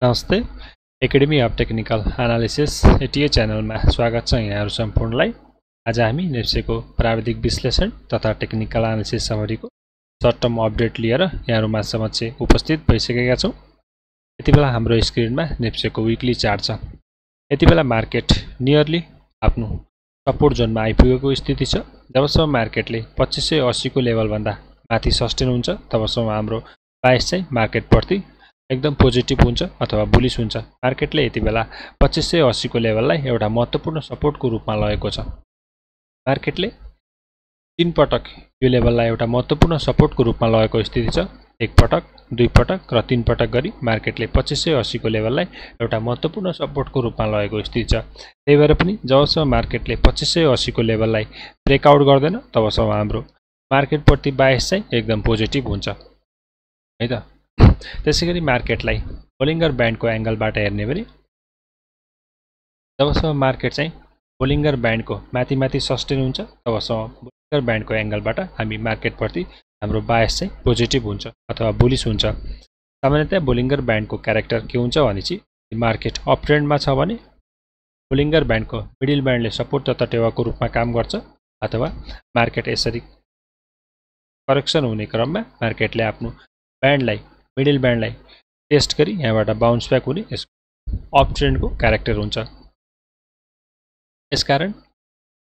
नमस्ते academy of technical analysis ATA च्यानलमा स्वागत छ यहाँहरु सम्पूर्णलाई। आज हामी नेप्सेको प्राविधिक विश्लेषण तथा टेक्निकल एनालिसिस समरीको सर्ट टर्म अपडेट लिएर यहाँहरुमा समक्ष उपस्थित भइसकेका छौं। यतिबेला हाम्रो स्क्रिनमा नेप्सेको वीकली चार्ट छ। यतिबेला मार्केट नियरली आफ्नो सपोर्ट जोनमा आइपुगेको स्थिति छ। जबसम्म मार्केटले 2580 को लेभल भन्दा माथि सस्टेन हुन्छ तबसम्म हाम्रो बायस चाहिँ मार्केट प्रति एकदम पोजिटिभ हुन्छ अथवा बुलिश हुन्छ। मार्केटले यतिबेला 2580 को लेभललाई एउटा महत्त्वपूर्ण सपोर्टको रूपमा लगेको छ। मार्केटले तीन पटक यो लेभललाई एउटा महत्त्वपूर्ण सपोर्टको रूपमा लगेको स्थिति छ। एक पटक, दुई पटक र तीन पटक गरी मार्केटले 2580 को लेभललाई एउटा महत्त्वपूर्ण सपोर्टको रूपमा लगेको स्थिति छ। त्यही भएर पनि जबसम्म मार्केटले 2580 को लेभललाई ब्रेकआउट गर्दैन तबसम्म हाम्रो मार्केट प्रति बायस चाहिँ एकदम पोजिटिभ हुन्छ है त। त्यसैगरी मार्केटलाई बोलिङ्गर ब्यान्डको एंगलबाट हेर्ने भने जबसम्म मार्केट चाहिँ बोलिङ्गर ब्यान्डको माथि सस्टेन हुन्छ तबसम्म बोलिङ्गर ब्यान्डको एंगलबाट हामी मार्केट प्रति हाम्रो बायस चाहिँ पोजिटिभ हुन्छ अथवा बुलिश हुन्छ। सामान्यतया बोलिङ्गर ब्यान्डको क्यारेक्टर के हुन्छ भने चाहिँ मार्केट अप ट्रेन्डमा छ भने बोलिङ्गर ब्यान्डको मिडल ब्यान्डले सपोर्ट तथा टेवाको रूपमा काम गर्छ अथवा मार्केट यसरी करेक्सन हुने क्रममा मार्केटले आफ्नो ब्यान्डलाई मिडल ब्यान्डलाई टेस्ट गरी यहाँबाट बाउन्स ब्याक हुने यसको अप ट्रेन्डको क्यारेक्टर हुन्छ। यसकारण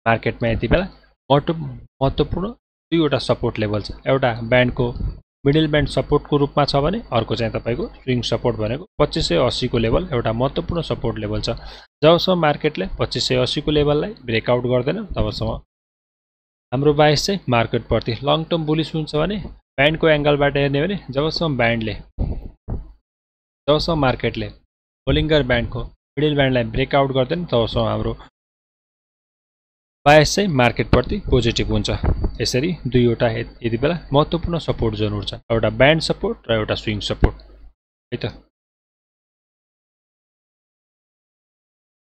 मार्केटमा यतिबेला महत्त्वपूर्ण दुईवटा सपोर्ट लेभल छ। एउटा ब्यान्डको मिडल ब्यान्ड सपोर्टको रूपमा छ भने अर्को चाहिँ तपाईको स्विङ सपोर्ट भनेको 2580 को लेभल एउटा महत्त्वपूर्ण सपोर्ट लेभल छ। जबसम्म मार्केटले 2580 को लेभललाई ब्रेकआउट गर्दैन तबसम्म हाम्रो बायस चाहिँ मार्केट प्रति लङ टर्म बुलिश हुन्छ भने ब्यान्डको एंगलबाट हेर्ने भने जबसम्म मार्केटले बोलिङ्गर ब्यान्डको मिडल ब्यान्डलाई ब्रेकआउट गर्दैन तबसम्म हाम्रो बायस चाहिँ मार्केट प्रति पोजिटिभ हुन्छ। यसरी दुईवटा यतिबेला महत्त्वपूर्ण सपोर्ट जोनहरु छ, एउटा ब्यान्ड सपोर्ट र एउटा स्विङ सपोर्ट है त।